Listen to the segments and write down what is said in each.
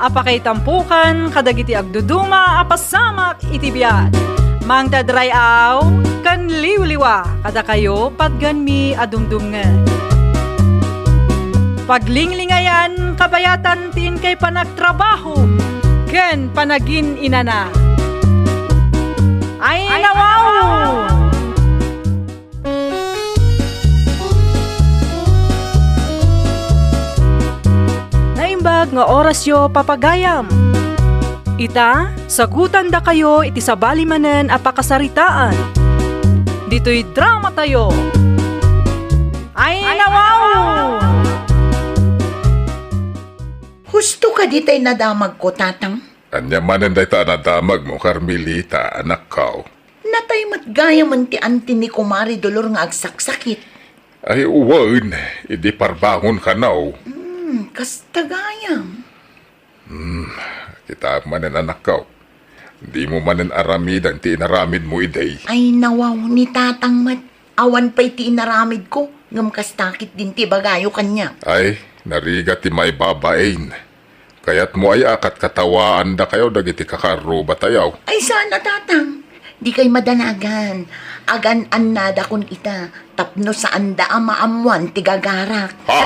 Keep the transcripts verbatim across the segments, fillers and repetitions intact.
a pakaitampokan kadagiti agduduma a pasamak iti biag. Mangted ray-aw ken liwliwa kadakayo patganmi a dumdumngeg. Paglinglingayan kabayatan ti inkay panagtrabaho ken panagin-inana. Ay, nawaw! Naimbag nga orasyo, papagayam. Ita, sagutandakayo iti sabali manen a pakasaritaan. Ditoy dramatayo. Ay, nawaw! Husto kadi tay nadamagko, Tatang? Ania manen dayta a nadamagmo, Carmelita, anakko? Natay met gayamen ti anti ni Kumare Dolor nga agsaksakit. Ay, wen, idi parbangon kano. Hmm, kasta gayam. Hmm, kitaem manen, anakko. Dimo manen aramiden ti inaramidmo idi. Ay, nawaw, ni Tatang met. Awan pay ti inaramidko, ngem kasta ketdin ti ibagayo kaniak. Ay, narigat ti maibabain. Kayatmo aya a katkatawaandakayo dagiti kakaarrubatayo? Ay, saan a, Tatang. Dikay madanagan. Agan-annadakon ita tapno saanda a maammoan ti gagarak. Ha?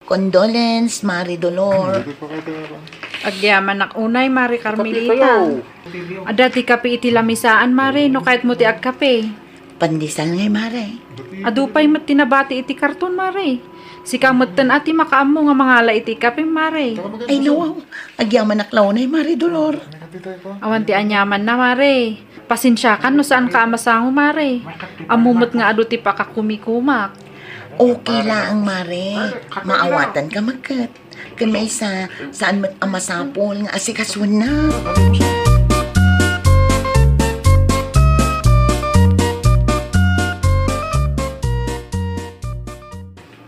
Condolence, Mare Dolor. Agyamanak unay, Mare Carmelita. Adda ti kape iti lamisaan, Mare, no kayatmo ti agkape. Pandesal ngay, Mare. Adu pay met ti nabati iti karton, Mare. Sika metten a ti makaammo nga mangala iti kape, Mare. Ay, nawaw. Agyamanak la unay, Mare Dolor. Awan ti aniamanna, Mare. Pasensiakan no saanka a masango, Mare. Ammo met nga adu ti pakakumikumak. Okay laeng, Mare. Maawatanka met ket. Ken maysa, saan met a masapul nga asikasuenna.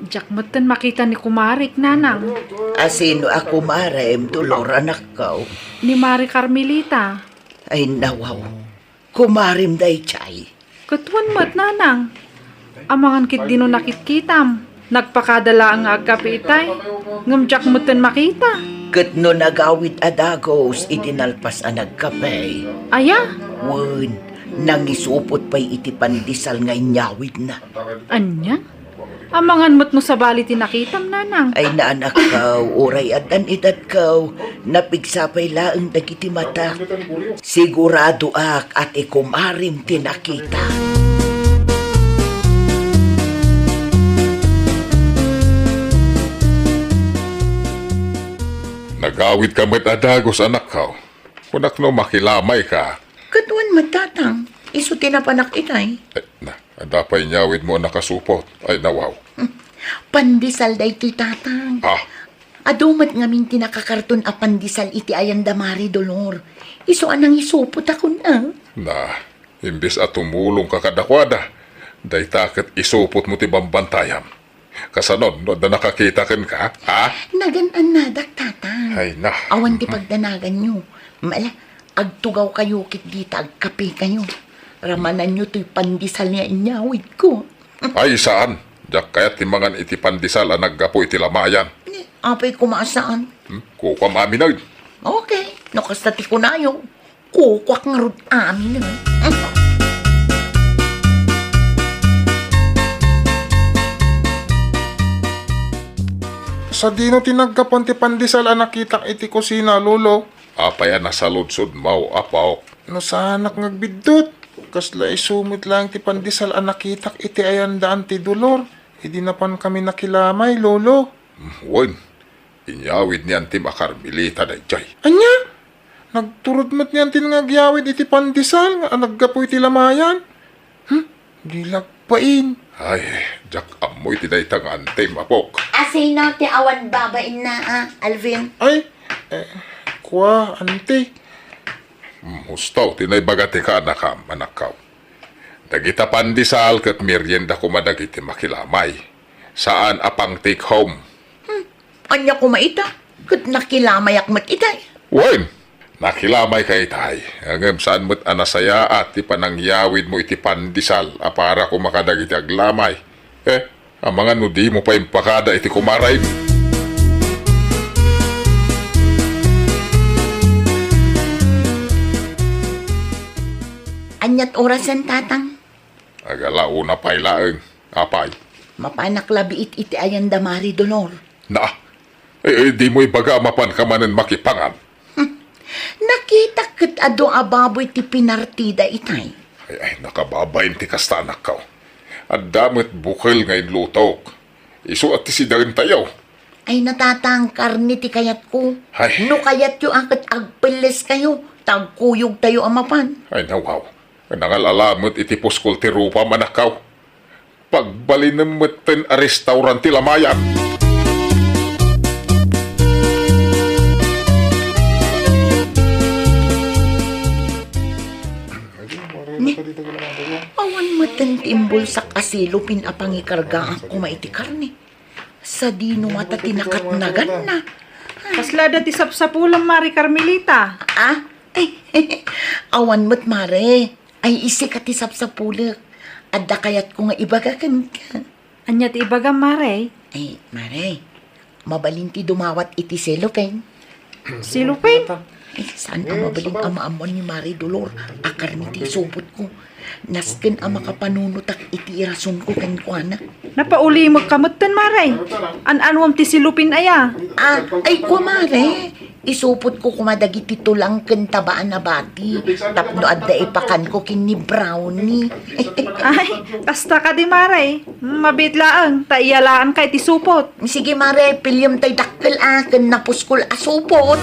Diak metten makita ni kumarik, Nanang. A sino a kumarem, Dolor, anakko? Ni Mare Carmelita. Ay, nawaw. Kumarem daydiay. Ket wen met, Nanang. Amangan ketdi no nakitkitam. Nagpakada laeng nga agkape itay, ngem diak metten makita. Ket no nagawid a dagus idi nalpas a nagkape. Aya? Wen, nangisupot pay iti pandesal nga inyawidna. Ania? Amangan met no sabali ti nakitam, Nanang. Ay, anakko, uray addan edadko, napigsa pay laeng dagiti matak. Siguradoak a ti kumarem ti nakita. Nagawidka met a dagus, anakko. Kunak no makilamayka. Ket wen met, Tatang. Isu ti napanak itay. Eh, na. Adda pay inyawidmo a nakasupot. Ay, nawaw. Hmm. Pandesal daytoy, Tatang. Ha? Adu met ngamin ti nakakarton a pandesal iti ayan da Mare Dolor. Isu a nangisupot a kun-, a. Na, imbes a tumulongka kadakuada, dayta ket isupotmo ti bambantayam. Kasano no adda nakakita kenka, ha? Nagan-annadak, Tatang. Ay, na. Awan ti pagdanaganyo. Mala, agtugawkayo ket dita agkapekayo. Ramananyo toy pandesal nga inyawidko. Ay, saan. Diak kayat ti mangan iti pandesal a naggapu iti lamayan. Ni, apay koma a saan? Hmm? Kukuam aminen. Okay, no kasta ti kunayo, kukuak ngarud aminen. Sadino ti naggapuan ti pandesal a nakitak iti kusina, Lolo? Apay a nasaludsodmo, apok? No saanak nga agbiddut, kasla isu met laeng ti pandesal a nakitak iti ayan da Auntie Dolor, idi napankami nakilamay, Lolo. Hmm, wen, inyawid ni Antim a Carmelita daydiay. Ania? Nagturod met ni Antim nga agyawid iti pandesal nga naggapu iti lamayan? Hmm? Di lagpain. Ay, diak ammo iti dayta nga Antim, apok. A sino ti awan babainna, a, Alvin? Ay, eh, kua, Auntie. Hmm, husto ti naibaga ti kaanakam, anakko. Dagita pandesal ket merienda koma dagiti makilamay. Saan a pang-take home. Hmm, ania koma ita? Ket nakilamayak met itay. Wen, Nakilamayka itay, ngem saan met a nasayaat ti panangyawidmo iti pandesal a para koma kadagiti aglamay. Eh, amangan no dimo pay impakada iti kumaraymo. Aniat orasen, Tatang? Agalauna pay laeng. Apay? Mapanak labiit iti ayan da Mari Dolor. Na, eh, eh, dimo ibaga a mapanka manen makipangan. Hmm. Nakitak ket adu a baboy ti pinartida itay. Ay, ay, nakababain ti kasta, anakko. Adda met bukel nga inlutok. Isu a ti sidaentayo. Ay, na, Tatang, karne ti kayatko. Ay. No kayatyo a ket agpelleskayo, ta agkuyogtayo a mapan. Ay, nawaw. Nangal-ala met iti puskol ti rupam, anakko. Pagbalinem metten a restaurant ti lamayan. Ni, awan metten ti imbulsak a silupin a pangikargaak koma iti karne. Sadino ngata ti nakatnaganna? Kasla adda ti sapsapulem, Mari Carmelita? Ah? Ay, awan met, Mare. Ay, isika ti sapsapulek. Adda kayatko nga ibaga kenka. Ania ti ibagam, Mare? Ay, Mare, mabalin ti dumawat iti cellophane. Cellophane? Ay, saan a mabalin a maammuan ni Mare Dolor a karne ti isupotko. Nasken a makapanunotak iti irasonko kenkuana. Napaulimekka metten, Mare. An-anuam ti cellophane aya? Ah, ay, kua, Mare. Isupotko koma dagiti tulang ken taba a nabati tapno adda ipakanko ken ni Brownie. Ay, kasta kadi, Mare. Mabiit laeng, ta iyalaanka iti supot. Sige, Mare, piliem tay dakkel a ken napuskol a supot.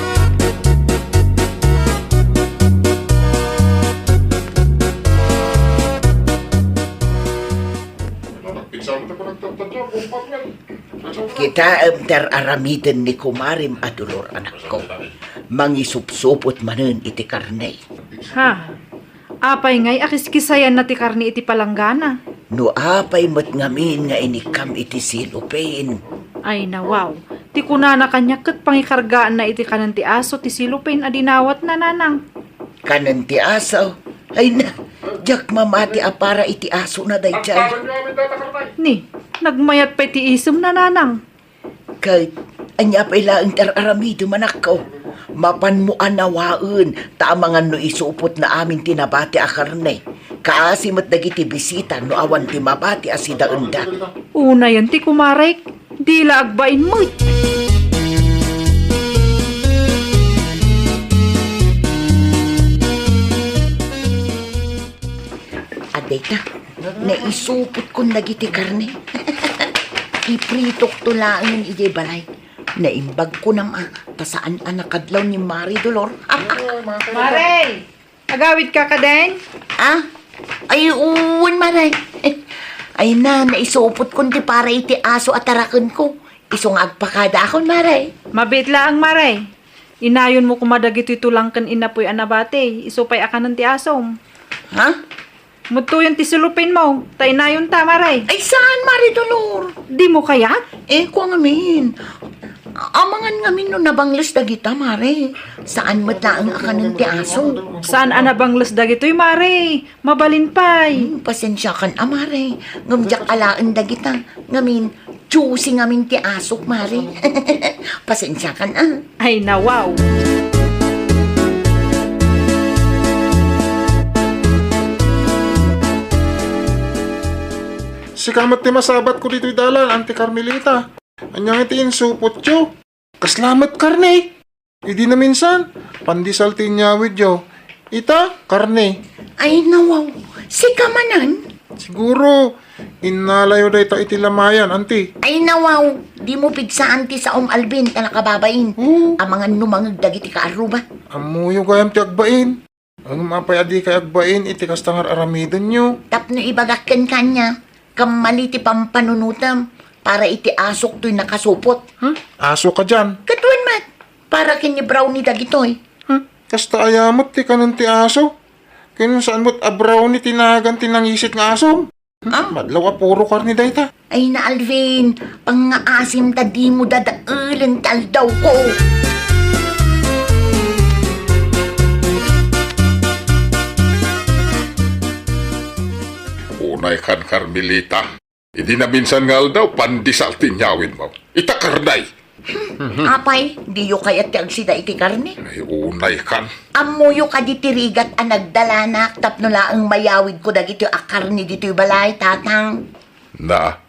Kitaem ti ar-aramiden ni kumarem a Dolor, anakko. Mangisupsupot manen iti karne. Ha? Apay ngay a kiskisayanna ti karne iti palanggana? No apay met ngamin nga inikkam iti cellophane. Ay, nawaw. Ti kunana kaniak ket pangikargaanna iti kanen ti aso ti cellophane a dinawatna, nanang. Kanen ti aso? Ay na, diak mamati a para iti asona daydiay. Ni, nagmayat pay ti isemna, nanang. Ket, ania pay laeng ti ar-aramidem, anakko? Mapanmo a nawaen, ta amangan no isupotna amin ti nabati a karne. Kaasi met dagiti bisita no awan ti mabati a sidaenda. Unayen ti kumarek, di la agbain met. Adda ita, naisupotkon dagiti karne. Ipritokto laengen idiay balay. Naimbag kunam a, ta saan a nakadlaw ni Mari Dolor. Mare! Agawidka kaden? Ah? Ay, wen, Mare. Ay na, naisupotkon ti para iti aso a tarakenko. Isu nga agpakadaakon, Mare. Mabiit laeng, Mare. Inayonmo koma dagitoy tulang ken innapoy a nabati, isu pay a kanen ti asom. Ha? Muttoyen ti cellophane mo, ta inayonta, Mare. Ay, saan, Mare Dolor? Dimo kayat? Eh, kua ngamin. Amangan ngamin no nabangles dagita, Mare. Saan met laeng a kanen ti aso. Saan a nabangles dagitoy, Mare? Mabalin pay. Hmm, pasensiakan a, Mare. Ngem diak alaen dagita. Ngamin, juicy ngamin ti asok, Mare. Pasensiakan a. Ay, nawaw. Sika met ti masabatko ditoy dalan, Auntie Carmelita. Ania nga ti insupotyo? Kasla met karne. Idi naminsan, pandesal ti inyawidyo. Ita, karne. Ay, nawaw. Sika manen? Siguro, innalayo dayta iti lamayan, Auntie. Ay, nawaw. Dimo pigsaan ti saom, Alvin, ta nakababain. Oo. Amangan no mangeg dagiti kaarruba. Ammoyo gayam ti agbain. Ngem apay a dikay agbain iti kasta nga ar-aramidenyo? Tapno ibagak kenka ania, kammali ti pampanunotem para iti asok toy nakasupot. Hmm? Aso kadian? Ket wen met, para ken ni Brownie dagitoy. Hmm? Kasta aya met ti kanen ti aso? Ken saan met a Brownie ti nagan ti nangisit nga asom? Ah? Madlaw a puro karne dayta. Ay na, Alvin, pangngaasim ta dimo dadaelen ti aldawko. Nay kan Carmelita. Idi naminsan nga aldaw, pandesal ti inyawidmo. Ita karne. Apay, diyo kayat ti agsida iti karne? Ay, unay kan. Ammoyo kadi ti rigat a nagdalanak tapno laeng mayawidko dagitoy a karne ditoy balay, Tatang? Na,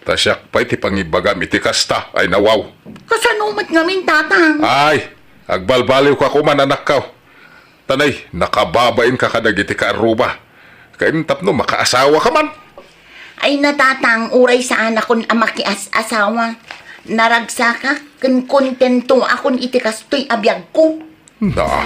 ta siak pay ti pangibagam iti kasta, ay nawaw. Kasano met ngamin, Tatang? Ay, agbalbaliwka koman, anakko. Tanay, nakababainka kadagiti kaarruba. Ken tapno makaasawaka man. Ay, na, Tatang, uray saanakon a makias-asawa. Naragsakak ken kontentoakon iti kastoy a biagko. Na.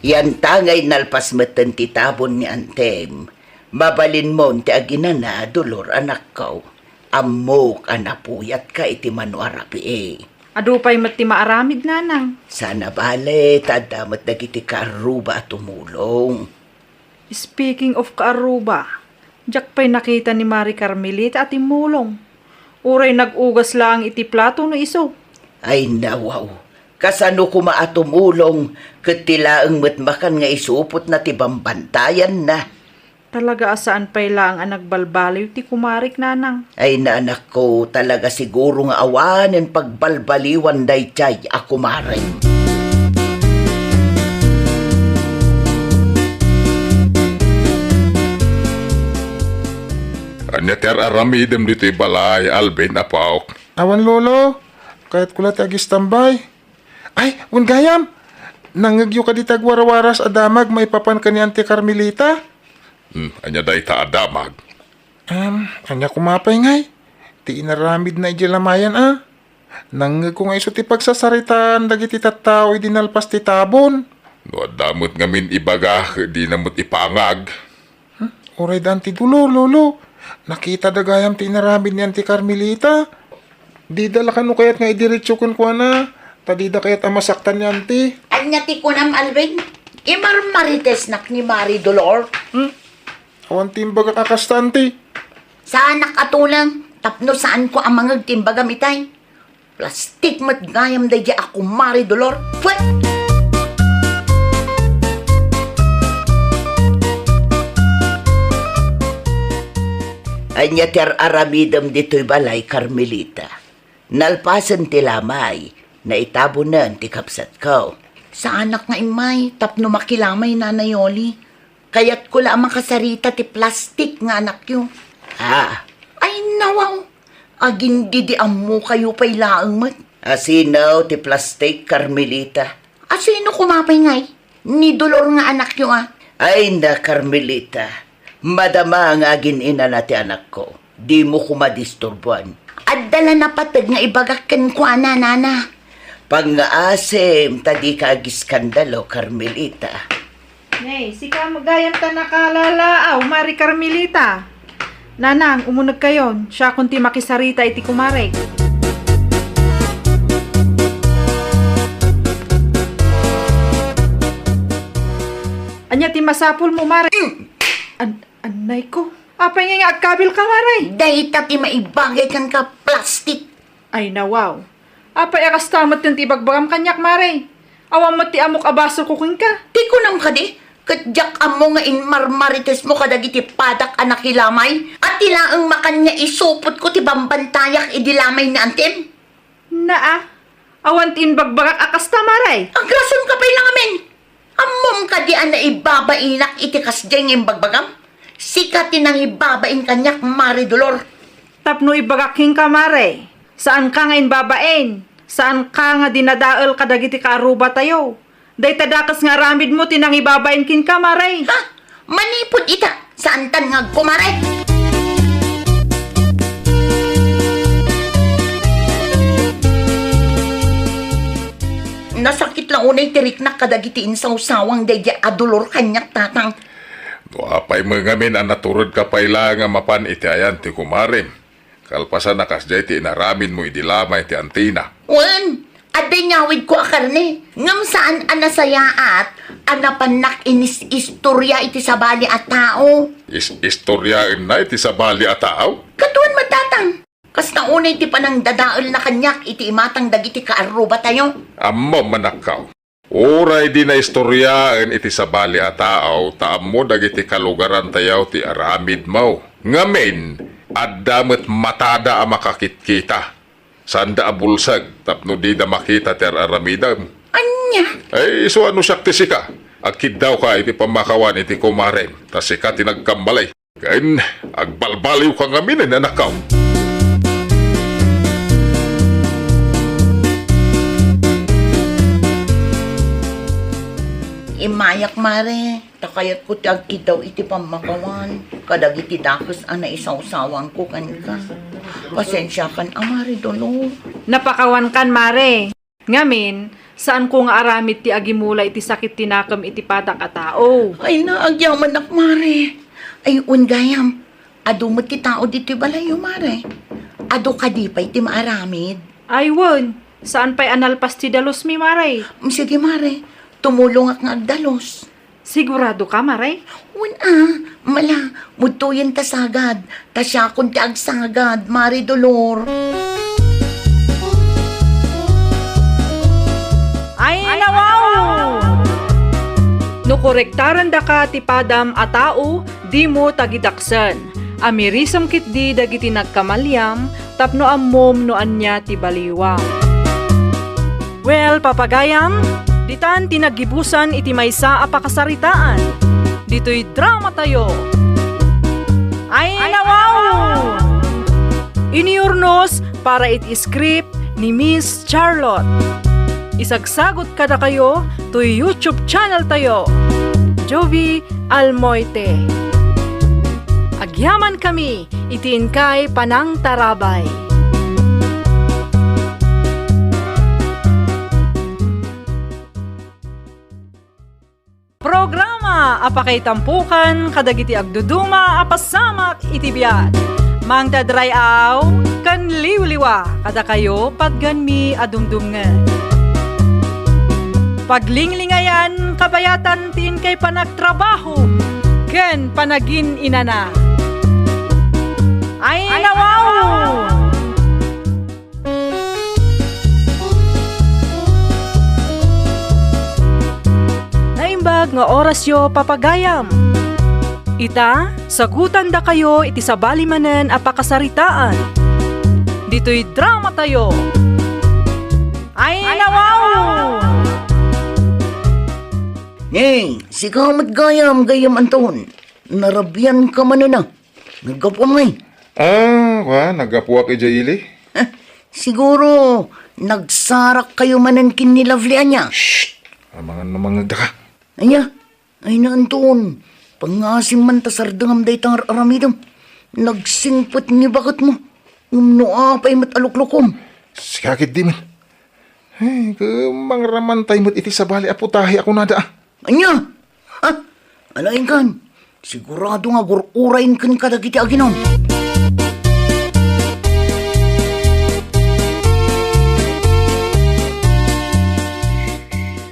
Yantangay nalpas metten ti tabon ni antem. Mabalinmon ti aginana, Dolor, anakko. Ammok a napuyatka iti mano a rabii. Adu pay met ti maaramid, nanang. Saan a bale, ta adda met dagiti kaarruba a tumulong. Speaking of kaarruba, diak pay nakita ni Mari Carmelita a timmulong. Uray nag-ugas laeng iti plato no isu. Ay, nawaw. Kasano koma a tumulong ket ti laeng met makan nga isupotna ti bambantayanna. Talaga a saan pay laeng a nagbalbaliw ti kumarik, nanang. Ay, na, anakko, talaga siguro nga awanen pagbalbaliwan daydiay a kumarem. Ania ti ar-aramidem ditoy balay, Alvin, apok? Awan, Lolo. Kayatko la ti agistambay. Ay, wen gayam! Nangngegyo kadi ti agwarwaras a damag maipapan ken ni Auntie Carmelita? Hmm, ania dayta a damag? Em, ania koma pay ngay? Ti inaramidna idiay lamayan a. Nangngegko nga isu ti pagsasaritaan dagiti tattao idi nalpas ti tabon. No adda met ngamin ibaga, dina met ipangag. Hmm? Uray da Auntie Dolor, Lolo. Nakitada gayam ti inaramid ni Auntie Carmelita. Dida la kano kayat nga idiretso kenkuana, ta dida kayat a masaktan ni Auntie. Ania ti kunam, Alvin? Imarmaritesnak ni Mari Dolor? Hmm? Awan ti imbagak a kasta, Auntie. Saanak a tuleng, tapno saanko a mangeg ti imbagam itay. Plastik met gayam daydiay a kumare Dolor. Pwet! Ania ti ar-aramidem ditoy balay, Carmelita? Nalpasen ti lamay, naitabonen ti kabsatko. Saanak nga immay tapno makilamay, Nana Yoli. Kayatko la a makasarita ti plastik nga anakyo. Ah. Ay, nawaw! Agingga idi ammokayo pay laeng met. Asino ti plastik, Carmelita? Asino koma pay ngay? Ni Dolor nga anakyo a. Ay na, Carmelita, madama nga agin-inana ti anakko. Dimo koma disturboan. Adda la napateg nga ibagak kenkuana, Nana. Pangngaasim ta dika agiskandalo, Carmelita. Nay, sika met gayam ta nakalalaaw, Mari Carmelita. Nanang, umunegkayon, siakon ti makisarita iti kumarek. Ania ti masapulmo, Mare? Mm. An-, annay ko. Apay ngay nga agkabilka, Mare? Dayta ti maibagay kenka, plastik. Ay, nawaw. Apay a kasta met ti ibagbagam kaniak, Mare? Awan met ti ammok a basolko kenka. Ti kunam kadi, ket diak ammo nga inmarmaritesmo kadagiti padak a nakilamay, a ti laeng makan nga isupotko ti bambantayak idi lamay ni Antem? Naa, awan ti imbagbagak a kasta, Mare. Agrason ka pay la ngamin. Ammom kadi a naibabainak iti kasdiay nga imbagbagam? Sika ti nangibabain kaniak, Mare Dolor. Tapno ibagak kenka, Mare, saanka nga imbabain. Saanka nga dinadael kadagiti kaarrubatayo. Dayta dakes nga aramidmo ti nangibabain kenka, Mare. Ha? Manipud ita, saantan nga agkumare. Nasakit la unay ti riknak kadagiti insawsawang daydiay a Dolor kaniak, Tatang. No apay met ngamin a naturedka pay laeng a mapan iti ayan ti kumarem. Kalpasan a kasdiay ti inaramidmo idi lamay ti antina. Wen, adda inyawidko a karne, ngem saan a nasayaat a napannak inis-istoria iti sabali a tao. Is-istoriaenna iti sabali a tao? Kaduan met, Tatang. Kasta unay ti panangdadaelna kaniak iti imatang dagiti kaarrubatayo. Ammom, anakko. Uray di naistoriaen iti sabali a tao, ta ammo dagiti kalugarantayo ti aramidmo. Ngamin, adda met matada a makakitkita. Saanda a bulsek tapno dida makita ti ar-aramidem. Ania? Ay, isu a no siak ti sika, agkiddawka iti pammakawan iti kumarem, ta sika ti nagkamali. Ken agbalbaliwka ngamin, anakko. Immayak, Mare, ta kayatko ti agkiddaw iti pammakawan kadagiti dakes a naisawsawangko kenka. Pasensiakan a, Mare Dolor. Napakawankan, Mare. Ngamin, saanko nga aramid ti agimula iti sakit ti nakem iti padak a tao. Ay, naagyamanak, Mare. Ay, wen gayam, adu met ti tao ditoy balayyo, Mare. Adu kadi pay ti maaramid? Ay, wen, saan pay a nalpas ti dalusmi, Mare. Mm, sige, Mare. Tumulongak nga agdalus. Siguradoka, Mare? Wen a, mala, mudtoyen ta sagad, ta siakon ti agsagad, Mare Dolor. Ay, nawaw! No korektarendaka ti padam a tao, dimo tagidaksen. Amirisem ketdi dagiti nagkamaliam tapno ammom no ania ti baliwam. Well, papagayam, ditan ti naggibusan iti maysa a pakasaritaan. Ditoy dramatayo. Ay, nawaw! Iniurnos para iti script ni Miss Charlotte. Isagsagot kadakayo toy YouTube channel tayo, Jovi Almoite. Agyamankami iti inkay panangtarabay. Programa a pakaitampokan kadagiti agduduma a pasamak iti biag. Mangted ray-aw ken liwliwa kadakayo patgenmi a dumdumngen. Paglinglingayan kabayatan ti inkay panagtrabaho ken panagin-inana. Ay, nawaw! Naimbag nga orasyo, papagayam. Ita, sagutandakayo iti sabali manen a pakasaritaan. Ditoy dramatayo. Ay, nawaw! Hey, sika met gayam, gayam Anton. Narabianka manen a. Naggapuam ngay? Ah, wa, naggapuak idiay ili. Heh, siguro, nagsarakkayo manen ken ni Lovely ania? Shh! Amangan no mangngegdaka. Ania? Ay, Anton, pangngasim man ta sardengam dayta nga ar-aramidem. Nagsingpet ni baketmo. Ngem no apay met a luklukom? Sika ketdi man. Ay, ket mangramantay met iti sabali a putahe a kunada, a. Ania? Ha? Alaingkan, sigurado nga agur-urayem kenka dagiti aginum.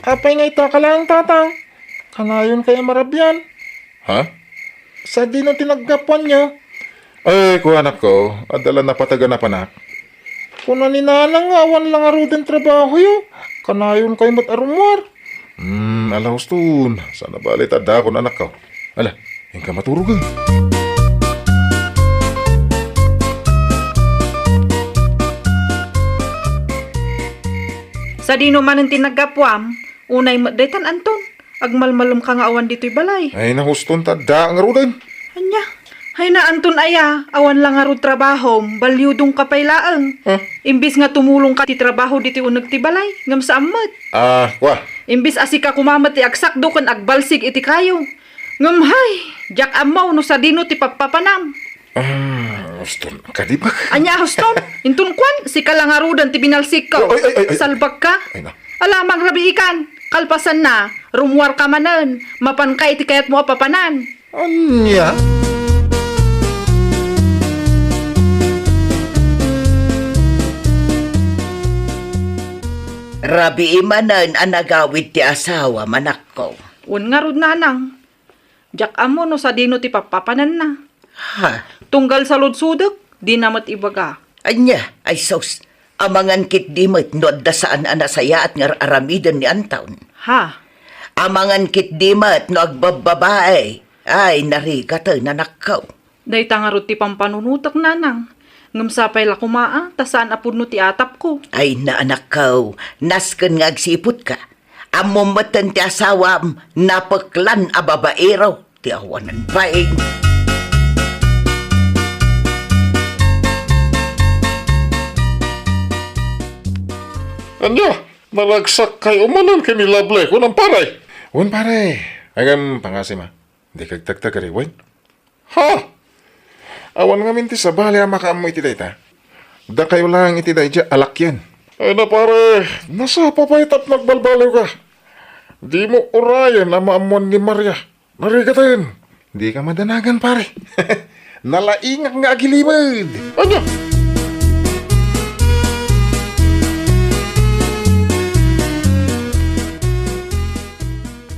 Apay nga ita ka laeng, Tatang? Kanayon kaya marabian? Ha? Sadino ti naggapuanyo? Ay, kuanakko, adda la napateg a napanak. Kuna ni Nanang nga awan la ngaruden trabahoyo, kanayon kay met a rummuar. Hmm, ala huston, saan a bale ta adda kun anakko. Ala, inka maturogen. Sadino manen ti naggapuam? Unay met daytan, Anton. Agmalmalemka nga awan ditoy balay. Ay, nahuston ta adda ngaruden. Ania? Ay na, Anton aya, awan la ngarud trabahom, baliudongka pay laeng. Huh? Imbis nga tumulongka ti trabaho ditoy uneg ti balay, ngem saan met. Ah, kua. Imbis a sika koma met ti agsakdo ken agbalsig iti kayo. Ngem hay, diak ammo no sadino ti pappapanam. Ah, huston, kadibak. Ania, huston? Inton kuan, sika la ngaruden ti binalsikko. Ay, ay, ay, ay. Salbagka. Ay, na. Ala, mangrabiikan. Kalpasanna, rummuarka manen. Mapanka iti kayatmo a papanan. Ania? Rabii manen a nagawid ti asawam, anakko. Wen ngarud, Nanang. Diak ammo no sadino ti pappapananna. Ha? Tunggal saludsodek, dina met ibaga. Ania, ay sus, amangan ketdi met no adda saan a nasayaat nga ar-aramiden ni Anton. Ha? Amangan ketdi met no agbabbabae. Ay, narigaten, anakko. Dayta ngarud ti pampanunotek, nanang. Ngem sapay la koma a, ta saan a pudno ti atapko. Ay na, anakko, nasken nga agsiputka. Ammom metten ti asawam, napeklan a babaero ti awanan bain. Ania, naragsakkay manen ken ni Lovely, kunam, pare? Wen, pare. Ngem, pangasima, dika agtagtagari, wen? Ha? Awan ngamin ti sabali a makaammo iti dayta. Dakayo laeng iti daydiay a lakien. Ay na, pare, nasapa pay tapno agbalbaliwka. Dimo urayen a maammoan ni Maria. Narigaten. Dika madanagan, pare. Nalaingak nga agilimed. Ania?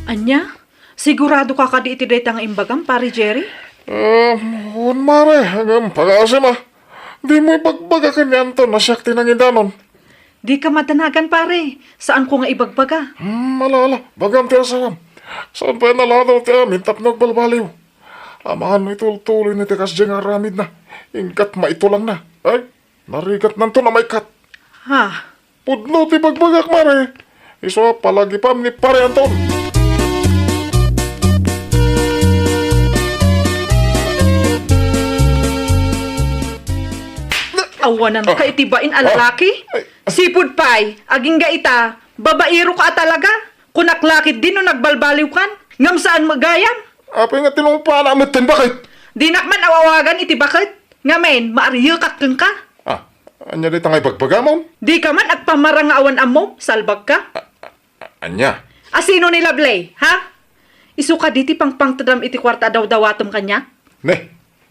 Ania? Siguradoka kadi iti dayta nga imbagam, Pare Jerry? Ah, wen, mare, ngem pangasima. Dimo ibagbaga ken ni Anton a siak ti nangidanon. Dika madanagan, pare. Saanko nga ibagbaga. Hmm, ala, ala. Bagam ti asawam. Saan pay a naladaw ti amin tapno agbalbaliw? Amangan no itultuloyna ti kasdiay nga aramidna. Ingkat maitulangna. Ay, narigatnanto a maikkat. Ha? Pudno ti bagbagak, mare. Isu a palagipam ni Pare Anton. Awanan ka iti bain a lalaki? Ay. Sipud pay, agingga ita, babaero ka a talaga. Kunak la ketdi no nagbalbaliwkan, ngem saan met gayam. Apay nga tinungpaanna metten, baket? Dinak man aw-awagan iti baket. Ngamin, maariyekak kenka. Ah, ania dayta nga ibagbagamon? Dika man agpamarang nga awan ammom, salbagka. A-, a-, ania? Asino ni Lovely, ha? Isu kadi ti pangpangtedam iti kuarta a dawdawatem kaniak? Ne,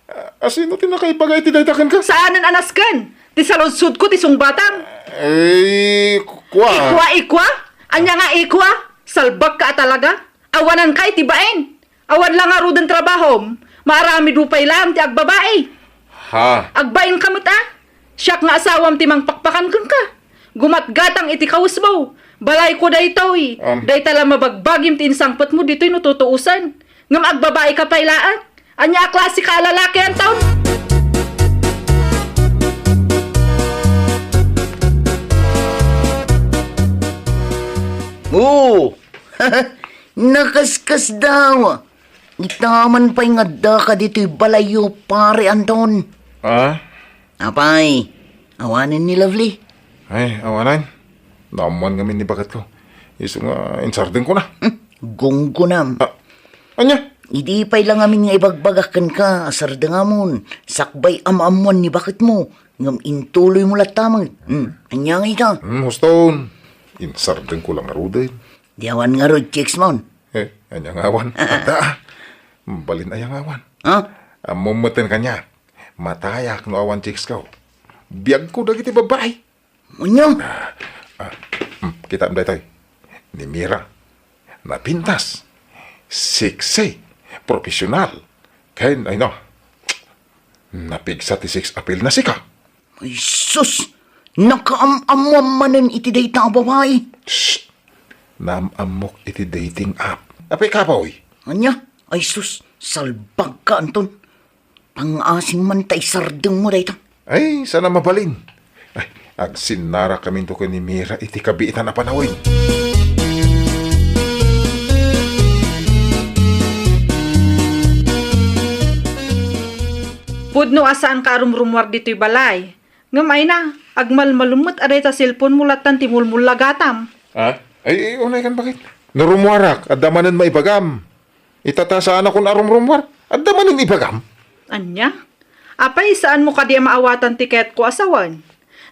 a-, asino ti nakaibaga iti dayta kenka? Saanen a nasken. Ti saludsodko ti sungbatam. Ay, ku-, kua. Ikua, ikua? Ania nga ikua? Salbagka a talaga. Awananka iti bain. Awan la ngaruden trabahom, maaramidmo pay laeng ti agbabai. Ha? Agbainka met a? Siak nga asawam ti mangpakpakan kenka. Gumatgatang iti kawesmo. Balayko daytoy. Um. Dayta la mabagbagim ti insangpetmo ditoy no tutuosen. Ngem agbabaika pay laeng. Ania a klase ka a lalaki, Anton? Oo. Nakaskasdaaw. Ita man pay nga addaka ditoy balayyo, Pare Anton. Ah? Apay, awanen ni Lovely? Ay, awanen. Naammoan ngamin ni baketko. Isu nga insardengkona. Hmm, gunggonam. Ah, ania? Idi pay la ngamin nga ibagbagak kenka a sardengamon, sakbay a maammoan ni baketmo, ngem intuloymo latta met. Hmm, ania ngay ita? Hmm, huston. Insardengko la ngaruden. Di awan ngarud chicks mon? Eh, ania nga awan? Adda. Balin aya nga awan? Ha? Ammom metten kaniak. Matayak no awan chicks ko. Biagko dagiti babbai. Munyo? Ah, ah, hmm, kitaem daytoy. Ni Mira. Napintas. Sexy. Professional. Ken, ay no. Napigsa ti sex appeal na sika. Ay sus! Nakaam-ammoam manen iti dayta a babai. Shh! Naam-ammok iti dating app. Apay kapoy? Ania? Ay sus, salbagka, Anton. Pangaasim man ta isardengmo dayta. Ay, saan a mabalin. Ay, agsinnarakaminto ken ni Mira iti kabiitan a panawen. Pudno a saanka a rumrumuar ditoy balay. Ngem ay na, agmalmalem met a dayta cellphone mo lattan ti mulmullagatam. Ha? Ay, ay, unay kan bakit? No rumuarak, adda manen maibagam. Ita ta saanakon a rumrumuar, adda manen ibagam. Ania? Apay, saanmo kadi a maawatan ti kayatko a sawen?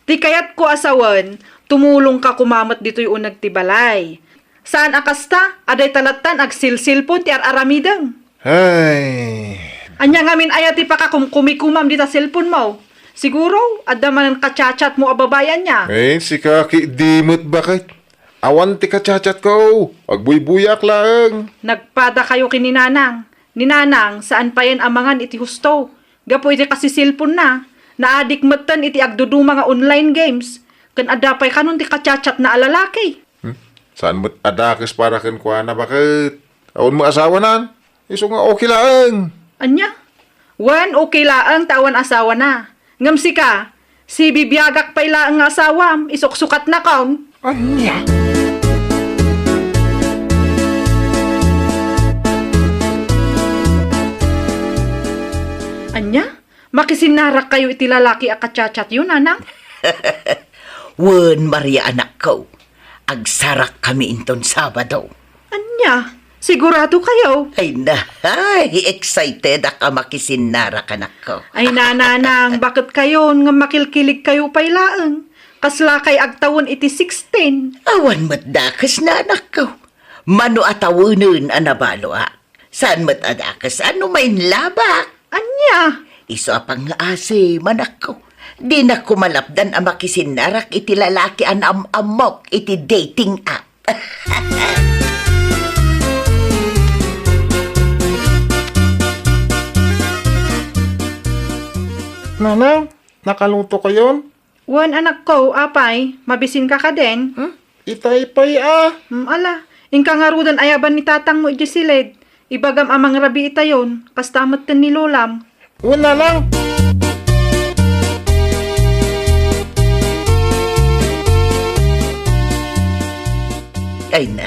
Ti kayatko a sawen, tumulongka koma met ditoy uneg ti balay. Saan a kasta, a dayta lattan agsilsilpon ti ar-aramidem. Ay. Ania ngamin aya ti pakakumkumikumam dita cellphone mo? Siguro, adda manen ka-chat-chat mo a babai ania? Eh, sika ki di met baket. Awan ti ka-chat-chat ko. Agbuybuyak laeng. Nagpada kayo ken ni Nanang. Ni Nanang, saan payen a mangan iti husto. Gapu iti kasisilponna, Naadik metten iti agduduma nga online games, ken adda pay kanon ti kachatchatna a lalaki. Hmm? Saan met a dakes para kenkuana, baket? Awan met asawana? Isu nga okay laeng. Ania? Wen, okay laeng ta awan asawana. Ngem sika, sibibiagak pay laeng nga asawam, isuksukatnakon. Ania? Ania? Makisinnarakkayo iti lalaki a kachatchatyo, nanang? Wen, Maria, anakko. Agsarakkami inton Sabado. Ania? Sigurado kayo? Ay, na, ay, excited ak a makisinnarak, anakko. Ay, nanang, baket kayon nga makilkilig kayo pay laeng? Kasla kay agtawen iti sixteen. Awan met dakes, anakko. Mano a tawenen a nabaloak. Saan met a dakes a no mainlabak. Ania? Isu a pangngaasim, anakko. Dinak malapdan a makisinnarak iti lalaki a naam-ammok iti dating app. Nanang, nakaluto kayon? Wen, anakko, apay, mabisinka kadin? Hmm? Itay pay a. Hmm, ala, inka ngaruden ayaban ni tatangmo idiay silid. Ibagam a mangrabii tayon, kasta metten ni lolam. Wen, nanang. Ay na.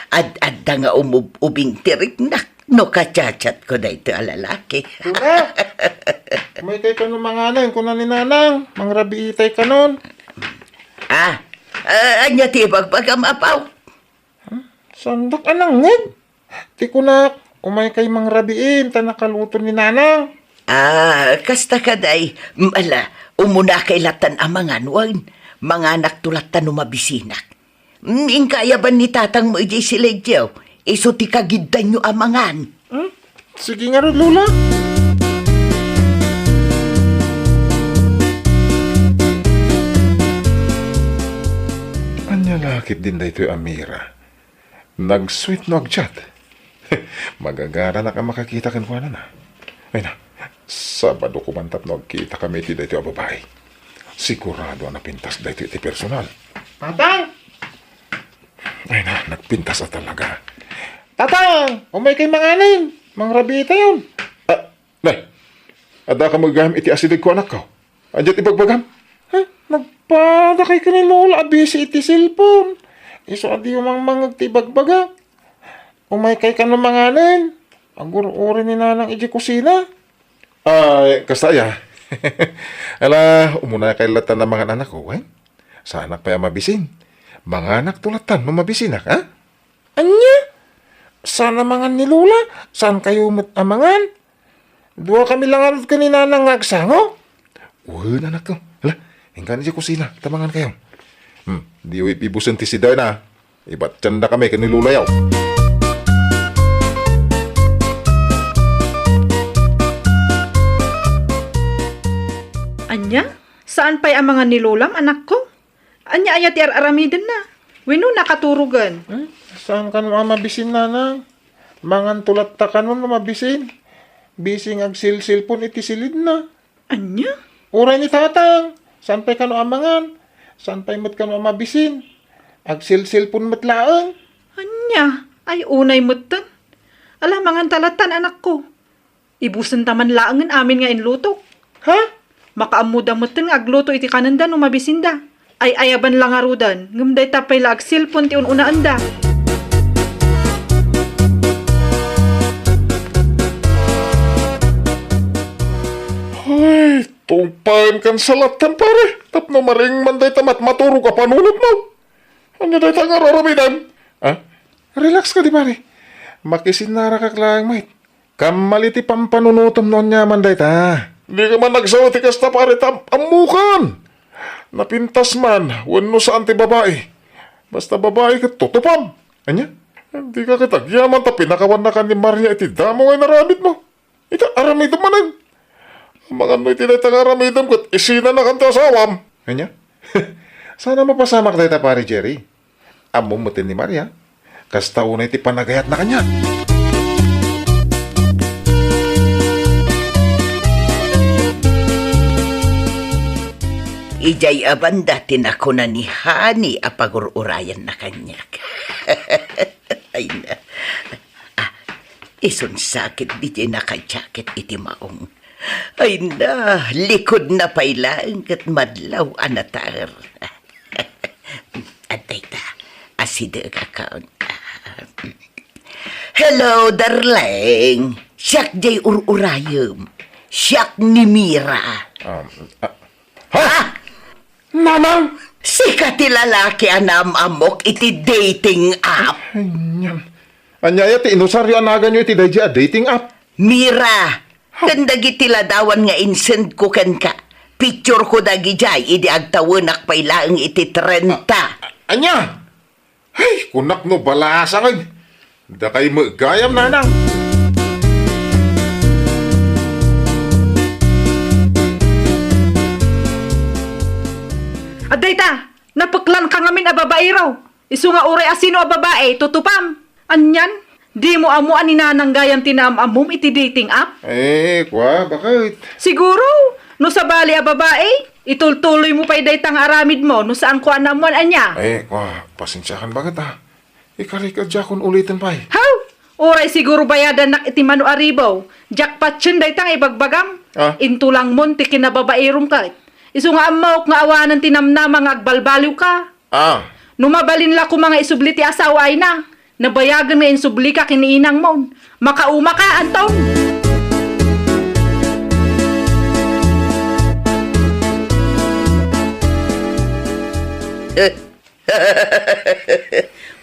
Ad-adda nga umub-ubing ti riknak no kachatchatko daytoy a lalaki. Lola, umaykay kano manganen, kuna ni nanang, mangrabiitay kanon. Ah, ah, ania ti ibagbagam, apo? Saandak a nangngeg? Ti kunak, umaykay mangrabii ta nakaluto ni nanang. Ah, kasta kadi, mm, ala, umunakay lattan a mangan, wen, manganakto lattan no mabisinak. Mm, inka ayaban ni tatangmo idiay silid, isu ti kagiddanyo a mangan. Hmm? Sige ngarud, Lola. Ania la ketdin daytoy a Mira? Nag-sweet no agchat. Magagaranak a makakita kenkuana. Ay na, Sabado koma tapno agkitakami iti daytoy a babai. Sigurado a napintas daytoy iti personal. Tatang! Ay na, nagpintas a talaga. Tatang! Umaykay manganen! Mangrabiitayon! Ah, nay, adda ka gayam iti asidegko, anakko? Ania ti ibagbagam? Ha? Nagpadakay ken ni Lola a busy iti cellphone. Isu a diyo mangmangngeg ti ibagbagak. Umaykay kano manganen. Agur-uri ni nanang idiay kusina. Ay, kasta aya. Ala, umunakay lattan a mangan, anakko, wen? Saanak pay a mabisin. Manganakto lattan no mabisinak, ha? Ania? Saan a mangan ni Lola? Saankayo met a mangan? Duakami la ngarud ken ni nanang nga agsango? Wen, anakko. Ala, inkan idiay kusina, ta mangankayo. Hmm, diyo ipibusen ti sidayo. Ibattiandakami ken ni Lolayo. Ania? Saan pay a mangan ni Lolam, anakko? Ania aya ti ar-aramidenna? Wenno nakaturogen? Hmm? Saan kano a mabisin, nanang? Manganto latta kano no mabisin. Busy nga agselselpon iti silidna. Ania? Uray ni tatang, saan pay kano a mangan? Saan pay met kano a mabisin? Agselselpon met laeng. Ania? Ay, unay metten. Ala, manganta lattan, anakko. Ibusenta man laengen amin nga inlutok. Ha? Makaammoda metten nga agluto iti kanenda no mabisinda. Ay-ayaban la ngaruden, ngem dayta pay la agselpon ti un-unaenda. Ay, tungpaenkan sa lattan, pare. Tapno maring man dayta matmaturog a panunotmo. Ania dayta nga ar-aramidem? Ah? Relax kadi, pare. Makisinnarakak laeng met. Kammal iti pampanunotem no aniaman dayta. Dika man nagsao iti kasta, pare, ta ammokan. Napintas man, wenno saan ti babai. Basta babai ket tutupam. Ania? Dika ket agyaman ta pinakawannakan ni Maria iti damo nga inaramidmo. Ita, aramidem manen. Amangan no iti dayta nga aramidem ket isinanakan ti asawam. Ania? Saan a mapasamak dayta, pare Jerry. Ammom metten ni Maria, kasta unay ti panagayatna kaniak. Idiay a banda ti nakuna ni Honey a pagur-urayanna kaniak. Ay na. Ah, isun sakit diay nakajaket iti maong. Ay na, likod na pay laeng ket madlaw a natar. Adda ita, asidegakon. Hello, darling. Siak jay ur-urayem. Siak ni Mira. Um, ah, ha? Ah! Nanang! Sika ti lalaki a naam-ammok iti dating app. Anian. Ania aya ti inusaryo a naganyo iti daydi a dating app? Mira, ken dagiti ladawan nga insend ko kenka. Picture ko dagidiay idi agtawenak pay laeng iti trenta. A-, ania? Ay, kunak no balasang, ay. Dakay met gayam, nanang. Adda ita, napeklan ka ngamin a babaero. Isu nga uray asino a babae, tutupam. Anian, dimo ammo a ni nanang gayam ti naam-ammom iti dating app? Eh, kua, bakit? Siguro, no sabali a babae, itultuloy mo pay dayta nga aramid mo no saan ko a naammoan ania. Eh, kua, pasensiakan bakit, ah? Ikarikadakon uliten pay. Haw! Uray siguro bayadannak iti mano a ribu. Jackpot yen dayta nga ibagbagam. Ah? Intulangmon ti kinababaerom ket. Isu nga ammok nga awanen ti namnama nga agbalbaliw ka. Ah. No mabalin la koma nga isubli ti asawa ay na, nabayagen nga insubli ka ken ni inangmon. Makauma ka, Anton!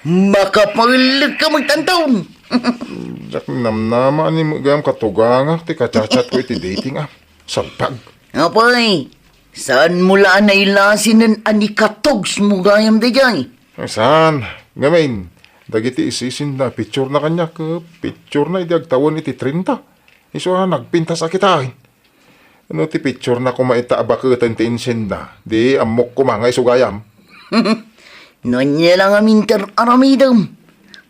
Makapaellek ka met, Anton! Diak namnama a ni met gayam katugangak ti kachatchat ko iti dating app. Salpag. Apay, saan mo la a nailasinen a ni katugs mo gayam daydiay? Saan? Ngamin, dagiti isisend na picture na kaniak, eh, picture na idi agtawen iti trenta. Isu a nagpintas a kitain. No ti picture na koma ita a baketen ti insend na, di ammok koma nga isu gayam. No ania la ngamin ti aramidem,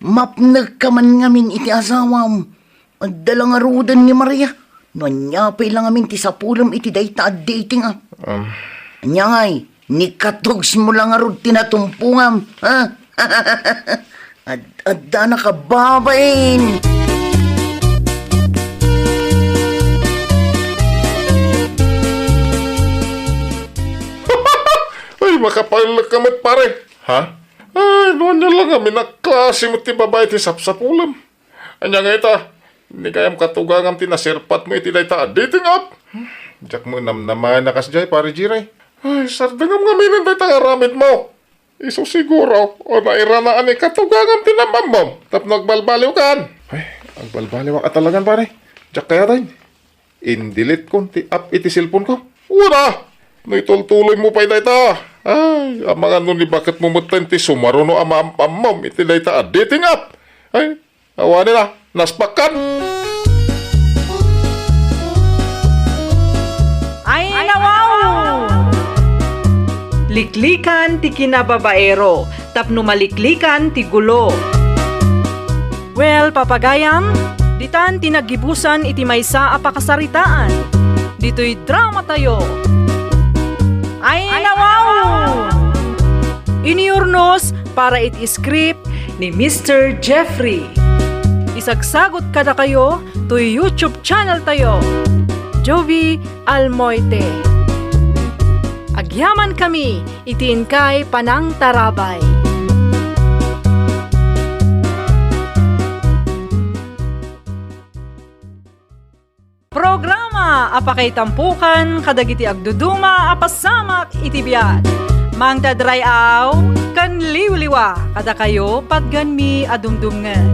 mapnek ka man ngamin iti asawam. Adda la ngaruden ni Maria. No ania pay la ngamin ti sapulem iti dayta a dating app? Um. Ania ngay, ni katugs mo la ngarud ti natumpongam, ha? Ad-, adda na kababain. Ay, makapaellek ka met, pare. Ha? Ay, no ania la ngamin a klase met ti babai ti sapsapulem. Ania ngay ita, ni gayam katugangam ti naserpat mo iti dayta a dating app? Diak mo namnamaen a kasdiay, pare Jiray. Ay, sardengam ngaminen dayta nga aramid mo. Isu siguro, o nairanaan ni katugangam ti nam-ammom, tapno agbalbaliw kan. Ay, agbalbaliwak a talagan, pare. Diak kayat, ay. Indelete kon ti app iti cellphone ko. Wala! No itultuloy mo pay dayta. Ay, amangan no ni baket mo metten ti sumaruno a maam-ammom iti dayta a dating app. Ay, awanen a, naspakkan. Ay, nawaw! Liklikan ti kinababaero tapno maliklikan ti gulo. Well, papagayam, ditan ti naggibusan iti maysa a pakasaritaan. Ditoy dramatayo. Ay, nawaw! Inurnos para iti script ni Mister Jeffrey. Isagsagot kadakayo toy YouTube channel tayo, Jovi Almoite. Agyaman kami iti inkay panangtarabay. Programa a pakaitampokan kadagiti agduduma a pasamak iti biag. Mangted ray-aw ken liwliwa kadakayo patgenmi a dumdumngen.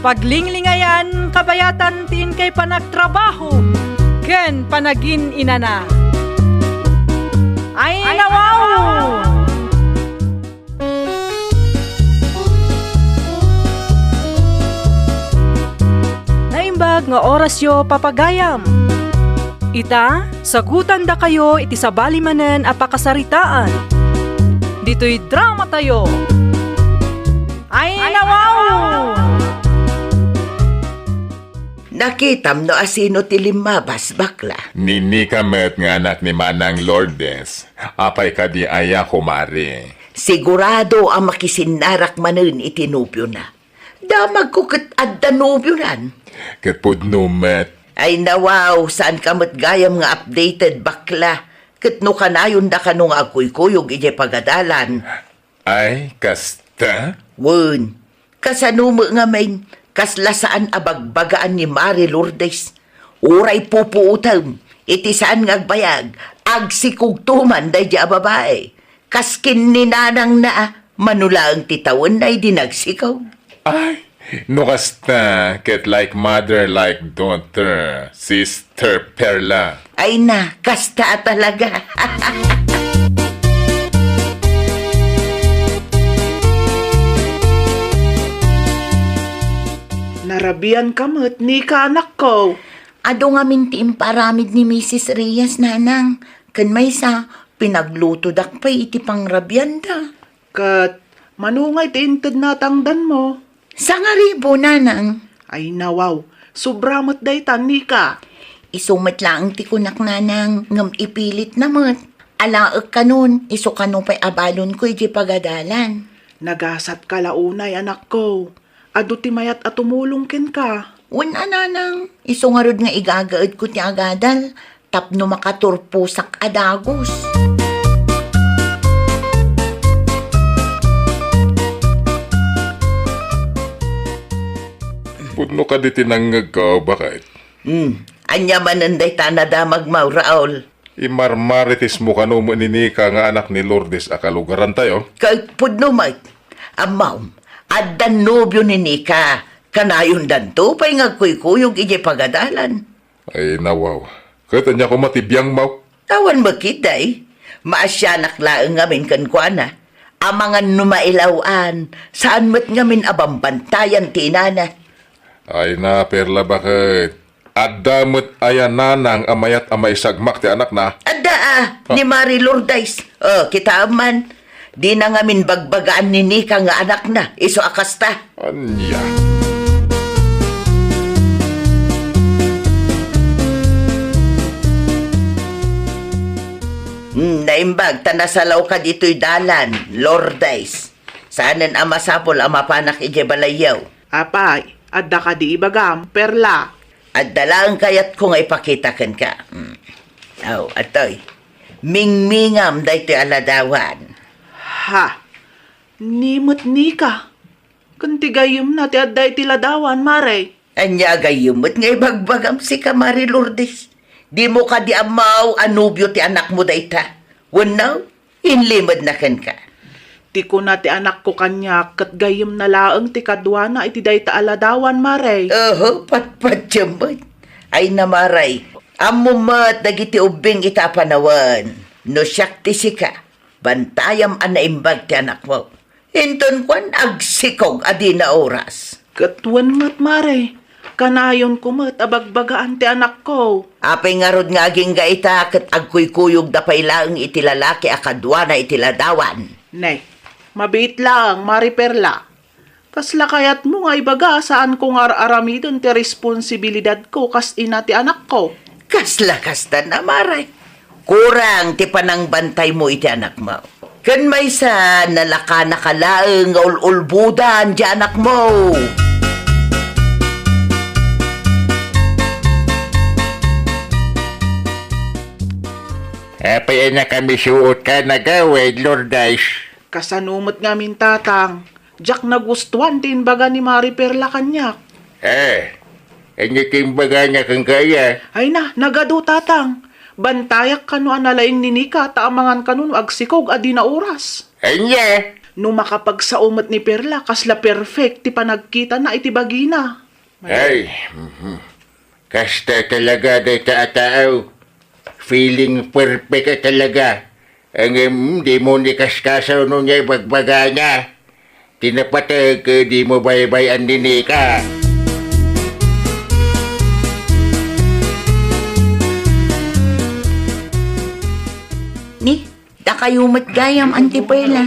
Paglinglingayan kabayatan ti inkay panagtrabaho ken panagin-inana. Ay, nawaw! Naimbag nga orasyo, papagayam. Ita, sagutandakayo iti sabali manen a pakasaritaan. Ditoy dramatayo. Ay, nawaw! Nakitam no asino ti limmabas, bakla? Ni Nika met nga anak ni Manang Lourdes. Apay kadi aya, kumare? Sigurado a makisinnarak manen iti nobiona. Damagko ket adda nobionan. Ket pudno met. Ay nawaw, saan ka met gayam nga updated, bakla? Ket no kanayon da kano nga agkuykuyog idiay pagadalan. Ay, kasta? Wen, kasano met ngamin, kasla saan a bagbagaan ni Mari Lourdes? Uray pupuotem, iti saan nga agbayag, agsikogto man daydi a babai. Kas ken ni nanangna, mano laeng ti tawenna idi nagsikog. Ay, no kasta, ket like mother, like daughter, Sister Perla. Ay na, kasta a talaga. Narabian ka met, Nika, anakko. Adu ngamin ti impaaramid ni Misis Reyes, nanang. Ken maysa, pinaglutodak pay iti pangrabianda. Ket mano ngay ti inted natangdanmo? Sangaribu, nanang. Ay nawaw, sobra met dayta, Nika. Isu met laeng ti kunak, nanang, ngem ipilitna met. Alaek kanon, isu kano pay a balonko idiay pagadalan. Nagasat ka la unay, anakko. Adu ti mayat a tumulong kenka. Wen a, nanang, isu ngarud nga igagaedko ti agadal tapno makaturposak a dagus. Pudno kadi ti nangngegko, baket? Hmm, ania manen dayta a nadamagmo, Raul? Imarmaritismo kano met ni Nika nga anak ni Lourdes a kalugarantayo? Ket pudno met. Ammom, adda nobio ni Nika. Kanayondanto pay nga agkuykuyog idiay pagadalan. Ay, nawaw. Ket ania koma ti biangmo? Awan met ketdi. Maasianak laeng ngamin kenkuana. Amangan no mailaw-an, saan met ngamin a bambantayan ti inana. Ay na, Perla, baket? Adda met aya nanang a mayat a maisagmak ti anakna? Adda a, ni Mari Lourdes. O, kitaem man. Dina ngamin bagbagaan ni Nika nga anakna, isu a kasta. Ania? Hmm, naimbag ta nasalawka ditoy dalan, Lourdes. Saanen a masapul a mapanak idiay balayyo. Apay, adda kadi ibagam, Perla? Adda laeng kayatko nga ipakita kenka. Hmm. Aw, atoy. Mingmingam daytoy a ladawan. Ha? Ni met Nika? Ken ti gayyemna ti adda iti ladawan, Mare? Ania a gayyem met nga ibagbagam sika, Mari Lourdes? Dimo kadi ammo a nobio ti anakmo dayta? Wenno, inlimedna kenka? Ti kuna ti anakko kaniak ket gayyemna laeng ti kaduana iti dayta a ladawan, Mare. Oho, patpatiem met. Ay na, Mare, ammom met dagiti ubbing ita a panawen. No siak ti sika, bantayam a naimbag ti anakmo. Inton kuan, agsikog a dina oras. Ket wen met, Mare, kanayonko met a bagbagaan ti anakko. Apay ngarud nga agingga ita ket agkuykuyogda pay laeng iti lalaki a kaduana iti ladawan? Ne, mabiit laeng, Mare Perla. Kasla kayatmo nga ibaga, saanko nga ar-aramiden ti responsibilidadko kas ina ti anakko? Kasla kasta, Mare. Kurang ti panangbantaymo iti anakmo. Ken maysa, nalakanaka laeng nga ul-ulbodan ti anakmo. Apay a nakamisuot ka, nagawid, Lourdes? Kasano met ngamin, Tatang? Diak nagustuan ti imbaga ni Mari Perla kaniak. Eh, ania ti imbagana kenka, aya? Ay na, nagadu, Tatang. Bantayak kano a nalaing ni Nika ta amangan kano no agsikog a dina oras. Ania? No makapagsao met ni Perla, kasla perfect ti panagkitana iti bagina. Ay, mhm. Kasta talaga dayta a tao. Feeling perfect a talaga. Ngem dimo ni kaskasaw no ania ibagbagana. Ti napateg, dimo baybay-an ni Nika. Ni, dakayo met gayam, Auntie Perla.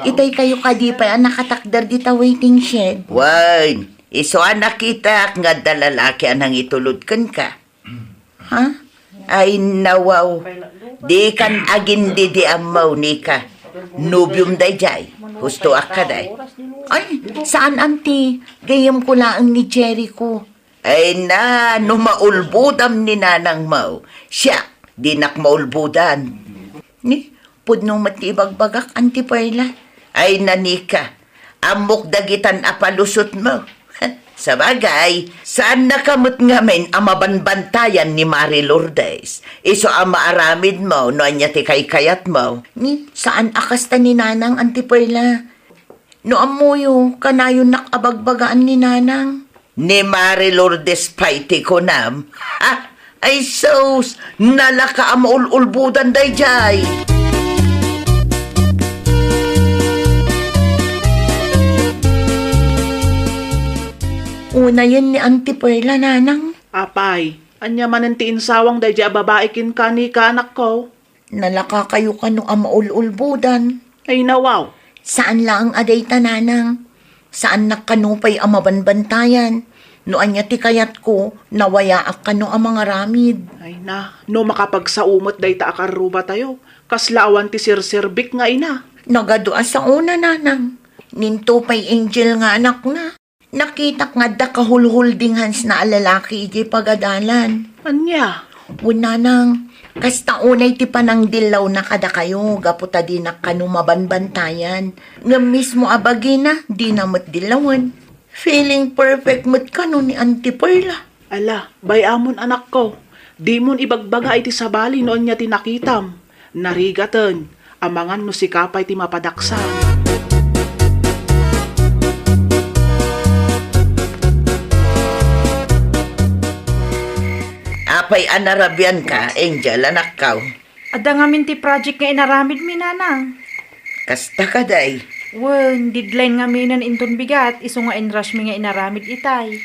Itay kayo kadi pay a nakatakder dita waiting shed. Wen, Isu a nakitak nga adda lalaki a nangitulod kenka. Ha? Ay, nawaw. Dikan agindi di ammaw, Nika. Nobiom daydiay. Husto a kaday. Ay, saan, anti. Gayyemko laeng ni Jericho. Ay na, no maulbodam ni nanangmo. Siak, dinak maulbodan. Ni, pudno met ti ibagbagak, Anti Perla. Ay na, Nika, ammok dagitan a palusotmo. Sabagay, saannaka met ngamin a mabanbantayan ni Mari Lourdes. Isu a maaramidmo no ania ti kaykayatmo. Ni, saan a kasta ni Nanang, Anti Perla. No ammoyo, kanayonnak a bagbagaan ni Nanang. Ni Mari Lourdes pay ti kunam. Ha? Ay sus, nalaka a maul-ulbodan daydiay. Unayen ni Auntie Perla, Nanang. Apay, ania manen ti insawang daydiay a babai kenka, Nika, anakko? Nalakakayo kano a maul-ulbodan. Ay, nawaw. Saan laeng a dayta, Nanang. Saannak kano pay a mabanbantayan. No ania ti kayatko, nawayaak kano a mangaramid. Ay na, no makapagsao met dayta a karrubatayo, kasla awan ti serserbik nga ina. Nagadu a saona, Nanang. Ninto pay Angel nga anakna. Nakitak nga adda kahulhuldinghansna a lalaki idiay pagadalan. Ania? Wen, Nanang, kasta unay ti panangdillawna kadakayo gapu ta dinak kano mabanbantayan. Ngem mismo a bagina, dina met dillawen. Feeling perfect met kano ni Auntie Perla. Ala, bay-amon, anakko. Dimon ibagbaga iti sabali no ania ti nakitam. Narigaten, amangan no sika pay ti mapadaksan. Apay a narabianka, Angel, anakko? Adda ngamin ti project nga inaramidmi, Nanang. Kasta kadi? Wen, deadline ngaminen inton bigat, isu nga in-rushmi nga inaramid itay.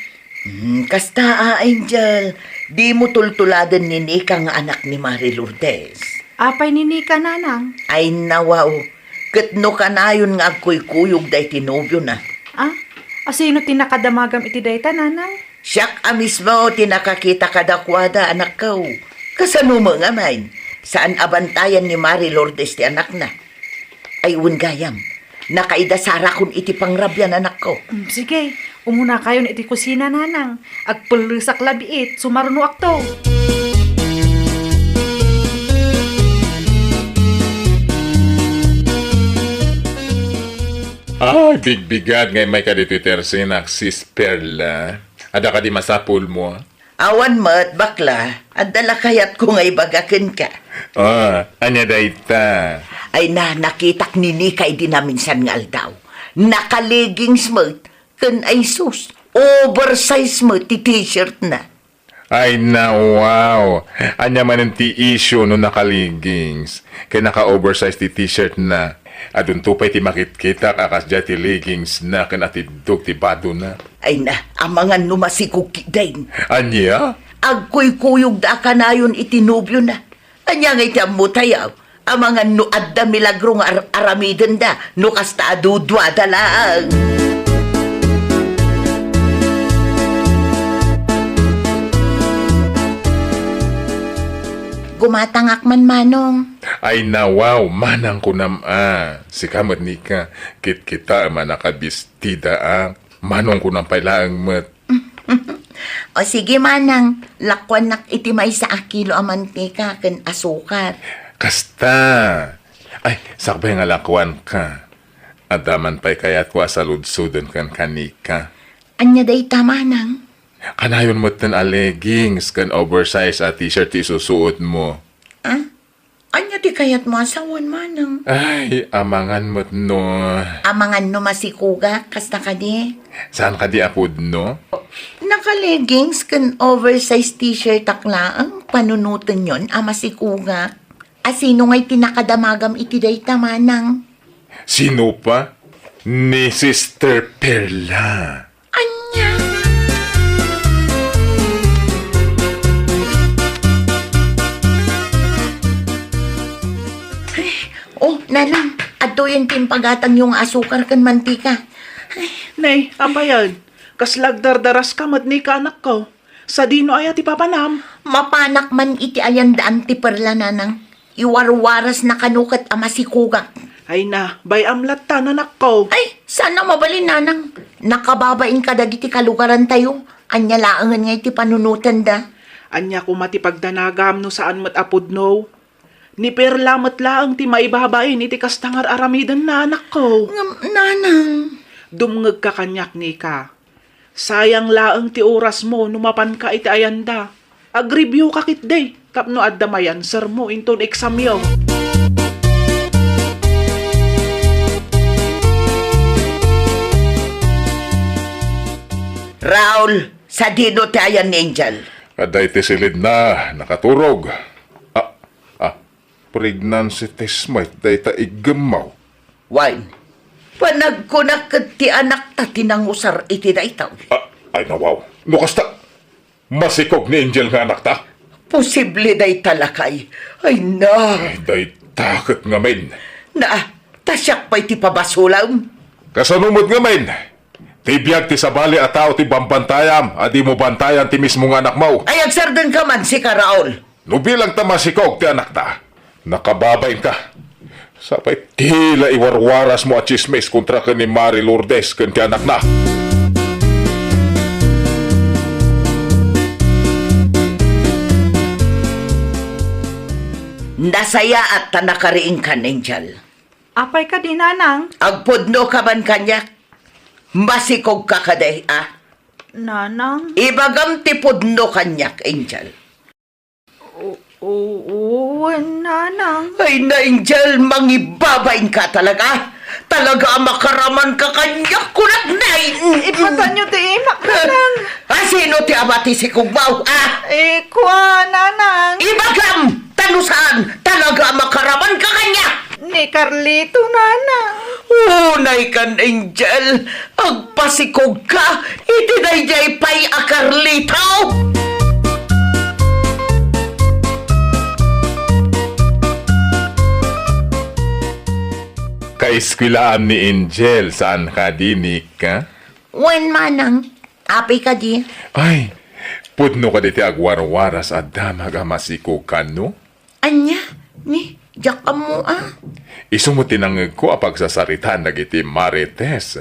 Hmm, kasta a, Angel. Dimo tultuladen ni Nika nga anak ni Mari Lourdes. Apay ni Nika, Nanang? Ay, nawaw. Ket no kanayon nga agkuykuyog dayta nobiona. Ah? Asino ti nakadamagam iti dayta, Nanang? Siak a mismo ti nakakita kadakuada, anakko. Kasano met ngamin? Saan a bantayan ni Mari Lourdes ti anakna. Ay, wen gayam. Nakaida sarakon iti pangrabian, anakko. Mm, sige, umunakayon iti kusina, Nanang. Agpellesak labiit, sumarnoakto. Ay, bigbigat nga immay kaditoy tersinak, Sis Perla. Adda kadi masapulmo? Awan met, bakla. Adda la kayatko nga ibaga kenka. Ah, ania dayta? Ay na, nakitak ni Nika idi naminsan nga aldaw. Naka-leggings met, ken ay sus, oversize met ti t-shirtna. Ay na, wow! Ania manen ti issue no naka-leggings ken naka-oversize ti t-shirtna? Adunto pay ti makitkitak a kasdiay ti leggingsna ken atiddog ti badona. Ay na, amangan no masikog ketdin. Ania? Agkuykuyogda a kanayon iti nobiona. Ania ngay ti ammotayo? Amangan no adda milagro nga ar-, aramidenda no kasta a duduada laeng. Gumatangak man, Manong. Ay, nawaw, manang kunam a. Sika met, Nika, kitkitaem a nakabistida a. Manong kunam pay laeng met. O sige, Manang, lakuannak iti maysa a kilo a mantika ken asukar. Kasta. Ay, sakbay nga lakuanka. Adda man pay kayatko a saludsoden kenka, Nika. Ania dayta, Manang? Kanayon metten a leggings ken oversize a t-shirt ti isusuotmo. Ah? Ania ti kayatmo a sawen, Manang? Ay, amangan met no. Amangan no masikogak, kasta kadi? Saan kadi a pudno? Naka-leggings ken oversize t-shirtak laeng, panunotenyon a masikogak. A sino ngay ti nakadamagam iti dayta, Manang? Sino pa? Ni Sister Perla. Ania? Ay, oh, Nanang, adtoyen ti impagatangyo nga asukar ken mantika. Ay. Nay, apayan. Kasla agdardaraska met, Nika, anakko. Sadino aya ti papanam? Mapanak man iti ayan da Auntie Perla, nanang. Iwarwarasna kano ket a masikogak. Ay na, bay-am latta, anakko. Ay, saan a mabalin, nanang. Nakababain kadagiti kalugarantayo. Ania laengen nga iti panunotenda? Ania koma ti pagdanagam no saan met a pudno? Ni Perla met laeng ti maibabain iti kasta nga ar-aramidenna, anakko. Ngem, nanang. Dumngegka kaniak, Nika. Sayang laeng ti orasmo no mapanka iti ayanda. Agreviewka ketdi tapno adda mayansermo inton examyo. Raul, sadino ti ayan ni Angel? Adda iti silidna, nakaturog. Ah, ah, pregnancy test met dayta iggemmaw. Wen, panagkunak ket ti anakta ti nangusar iti dayta. Ah, ay, nawaw. No kasta, masikog ni Angel nga anakta? Posible dayta, lakay. Ay na. Ay, dayta ket ngamin. Na, ta siak pay ti pabasolem. Kasano met ngamin? Ti biag ti sabali a tao ti bambantayam a dimo bantayan ti mismo nga anakmo. Ay, agsardengka man, sika, Raul. No bilang ta masikog ti anakta, nakababainka. Sapay ti la iwarwarasmo a tsismis kontra ken ni Mari Lourdes ken ti anakna. Nasayaat ta nakariingkan, Angel. Apay kadi, nanang? Agpudnoka man kaniak. Masikogka kadi, a? Nanang? Ibagam ti pudno kaniak, Angel. O, o, o, wen, nanang. Ay na, Angel, mangibabainka talaga. Talaga a makaramanka kaniak, kunak, nay. Ipatanyo ti imak, nanang. A, sino ti ama ti sikogmo, a? Eh, kua, nanang. Ibagam, ta no saan, talaga a makaramanka kaniak. Ni Carlito, nanang. Unay kan, Angel, agpasikogka iti daydiay pay a Carlito. Kaeskuelaan ni Angel, saan kadi, Nika? Wen, manang. Apay kadi? Ay, pudno kadi ti agwarwaras a damag a masikog kano? Ania? Ni, diak ammo, a. Isu met ti nangngegko a pagsasaritaan dagiti marites.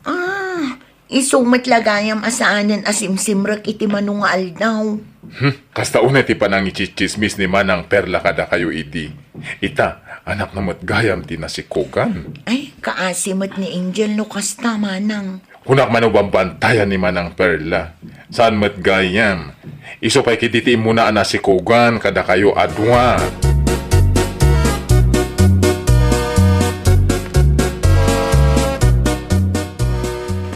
Ah, isu met la gayam a saanen a simsimrek iti mano nga aldaw. Hmm, kasta unay ti panangitsitsismis ni Manang Perla kadakayo idi. Ita, anakna met gayam ti nasikogan. Ay, kaasi met ni Angel no kasta, manang. Kunak man no bambantayan ni Manang Perla. Saan met gayam. Isu pay ketdi ti immuna a nasikogan kadakayo a dua.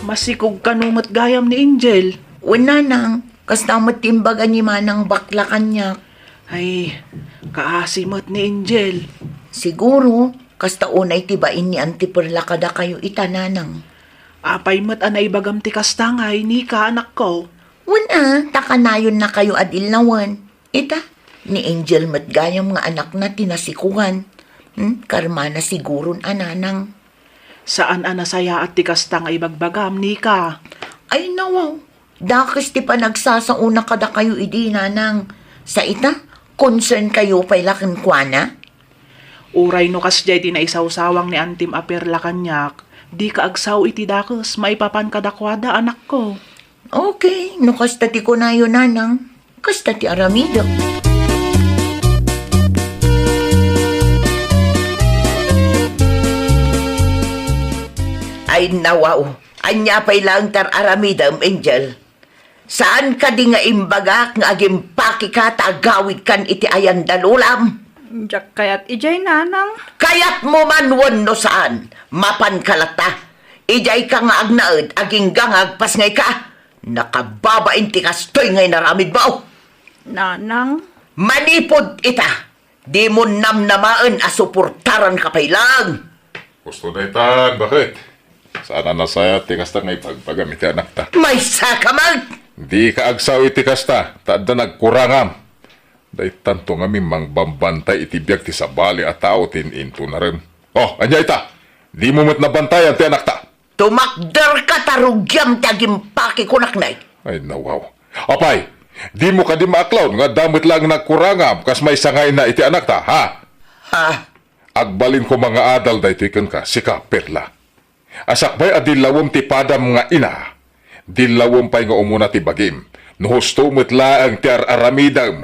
Masikog kano met gayam ni Angel? Wen, nanang, kasta met ti imbaga ni Manang Bakla kaniak. Ay, kaasi met ni Angel. Siguro, kasta unay ti bain ni Auntie Perla kadakayo ita, nanang. Apay met a naibagam ti kasta ngay, Nika, anakko? Wen a, ta kanayonnakayo a dillawen. Ita, ni Angel met gayam nga anakna ti nasikogan. Hmm, karmana siguron a, nanang. Saan a nasayaat ti kasta nga ibagbagam, Nika. Ay, nawaw. Dakes ti panagsasaona kadakayo idi, nanang. Sa ita, concern kayo pay la kenkuana? Uray no kasdiay ti naisawsawang ni Antim a Perla kaniak, dika agsao iti dakes maipapan kadakuada, anakko. Okay, no kasta ti kunayo, nanang, kasta ti aramidek. Ay, nawaw. Ania pay laeng ti ar-aramidem, Angel? Saan kadi nga imbagak nga agimpakeka ta agawidkan iti ayan da lolam? Diak kayat idiay, nanang. Kayatmo man wenno saan, mapanka latta. Idiayka nga agnaed, agingga nga agpasngayka. Nakababain ti kastoy nga inaramidmo. Nanang. Manipud ita, dimo namnamaen a suportaranka pay laeng. Gusto daytan, baket? Saan a nasayaat ti kasta nga ibagbagam iti anakta. Maysaka man! Dika agsao iti kasta, ta adda nagkurangam. Daytanto ngamin mangbambantay iti biag ti sabali a tao ti in-intunarem. Oh, ania ita? Dimo met nabantayan ti anakta. Tumakderka ta rugiam ti agimpakiko, Naknay. Ay, nawaw. Apay, dimo kadi maaklaw nga adda met laeng nagkurangam kas maysa nga ina iti anakta, ha? Ha? Agbalin koma nga adal daytoy kenka, sika, Perla. A sakbay a dillawem ti padam nga ina, dillawem pay nga umuna ti bagim, no husto met laeng ti ar-aramidem.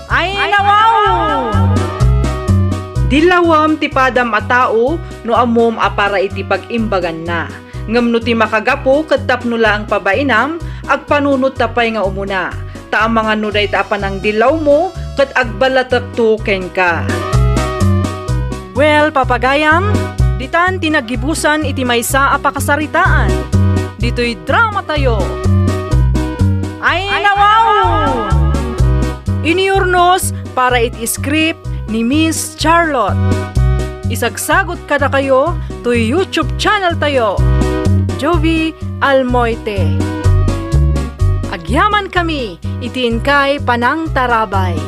Ay, nawaw! Dillawem ti padam a tao no ammom a para iti pag-imbaganna. Ngem no ti makagapu ket tapno laeng pabainam, agpanunot ta pay nga umuna. Ta amangan no dayta a panangdillawmo ket agballatekto kenka. Well, papagayam, ditan ti naggibusan iti maysa a pakasaritaan. Ditoy drama tayo. Ay, nawaw! Iniurnos para iti script ni Miss Charlotte. Isagsagut kadakayo toy YouTube channel tayo, Jovie Almoite. Agyaman kami iti inkay panangtarabay.